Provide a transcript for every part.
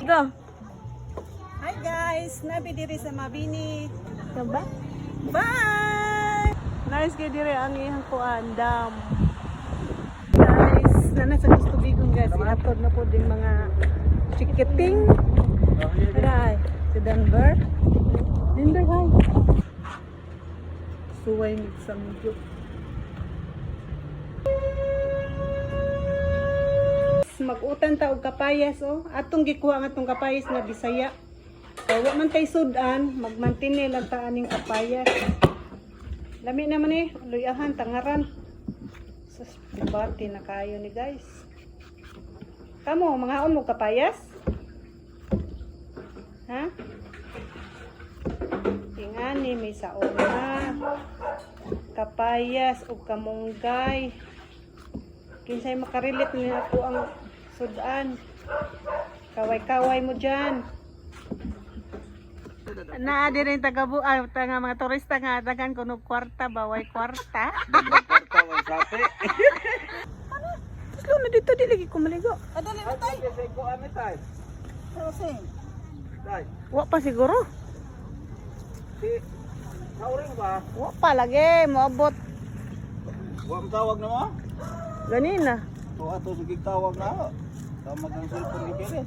Go. Hi guys, nabi diri sa Mabini. Ka ba? Bye! Nice kay diri ang iyang kuan dam. Guys, nana sa Gustubigon guys, ihatod na po din mga chikiting. Aray, si Denver. Denver, hi. Suway mig samgyup. Mag-utan ta og kapayas oh. Atong gikuha ang atong kapayas nga Bisaya. Kay wa man tay sudan, magmantine lang ta aning kapayas. Lami naman eh, luyahan, tangaran. Sus, debate na kayo ni guys. Kamo, mga mo kapayas? Ha? Ingani, may sauna. Kapayas ug kamunggay. Kinsay makarelate ni ako ang sudan. Kaway-kaway mo dyan. Naa din rin taga ah, taga mga turista nga dagan kuno kwarta ba way kwarta. Kwarta way sapi. Tapos na dito di lagi ko maligo. Adali mo tay. Ko ani tay. Tay. Wa pa siguro. Si Sauring ba? Wa pa lagi moabot Wa mo tawag na mo? ganina. To ato sige tawag na. Tama ang cellphone ni Pere.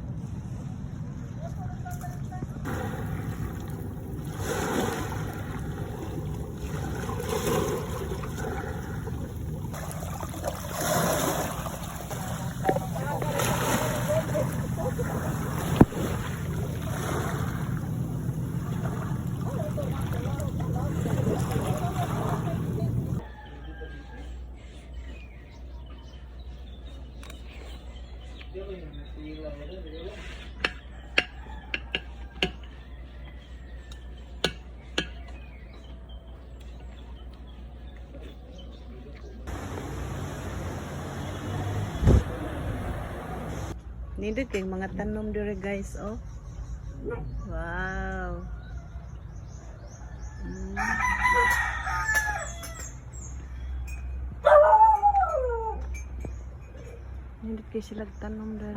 Nindot kay mga tanom dire guys oh. Wow. Nindot kay sila tanom dire.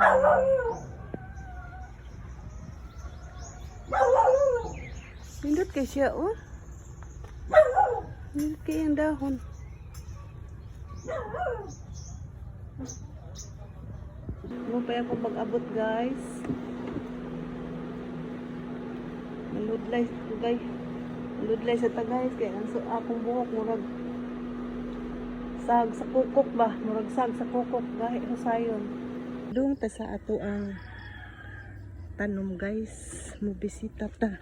Nindot kay siya oh. Nindot kay ang dahon. Mo pa ako pag-abot guys. Maludlay ko guys. Maludlay sa ta guys kay ang akong buhok murag sag sa kukok ba, murag sag sa kukok gahi husayon. Dung ta sa ato ang tanom guys, mo bisita ta.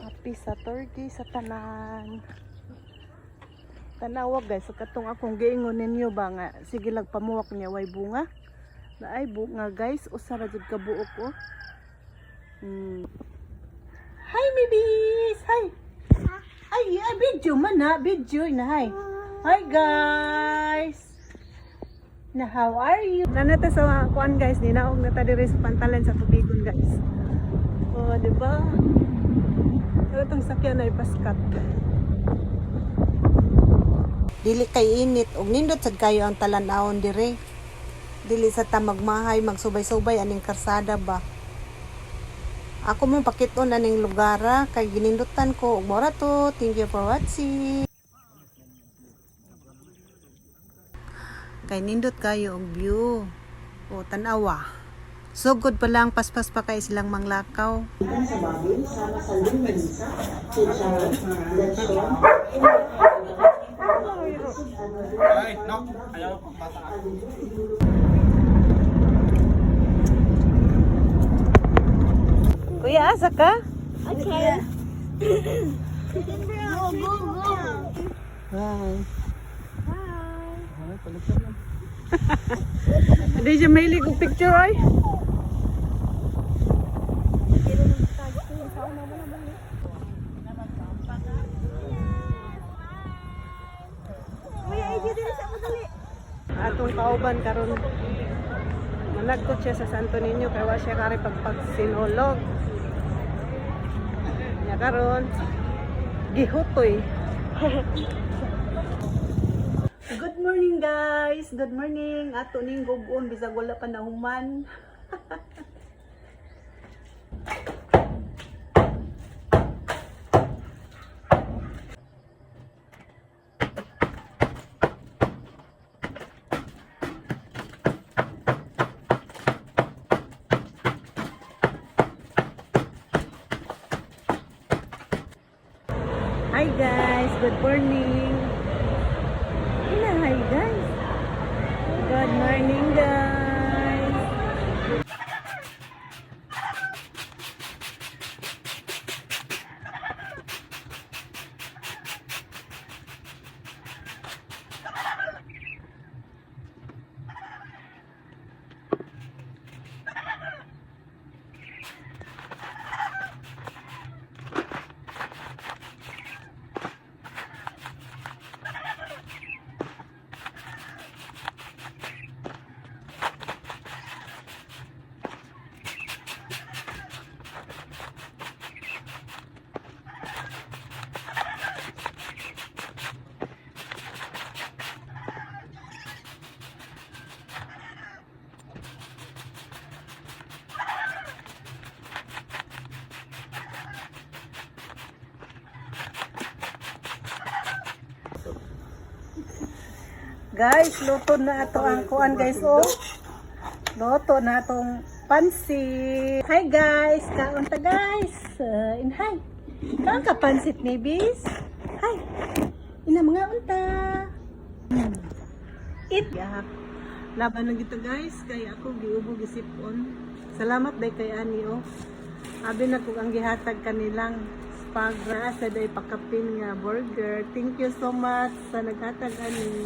Happy Saturday sa tanan. Tanawa guys, sa katong akong giingon ninyo ba nga sige lang pamuwak niya way bunga. Naay bunga guys, usa ra jud ka buok oh. Hi babies. Hi. Ay, ay video man na, video na hi. Hi guys. Na how are you? Nanata sa kuan guys, ninaog na ta diri sa pantalan sa tubigon guys. Oh, di ba? Pero itong sakyan ay paskat. Dili kay init ug nindot sad kayo ang talan-awon dire. Dili sa ta magmahay magsubay-subay aning karsada ba. Ako mong pakiton aning lugara kay ginindutan ko ug mora to. Thank you for watching. Kay nindot kayo og view. O tan-awa. Sugod pa lang paspas pa kay silang manglakaw. Ay, no. Ayaw ko bata. Kuya, asa ka? Okay. Go, go, go. Bye. Hindi siya mahilig og picture ay. Atong kauban karon managkot siya sa Santo Niño kay wa siya kari pagpagsinulog. Nya karon gihutoy. Good morning guys. Good morning. Ato ning gugon bisag wala pa nahuman. Hi guys, good morning. Ina, hi guys. Good morning, guys. Guys, luto na ato ang kuan, guys, oh. Luto na atong pansit. Hi guys, kaon ta, guys. Inhay. Kaon ka pansit ni bis? Hi. Ina mga unta. Eat. Yeah. Laban na gito, guys, kay ako giubo gisipon. Salamat day kay ani, oh. Abi na kung ang gihatag kanilang spag sa day pakapin nga burger. Thank you so much sa naghatag ani.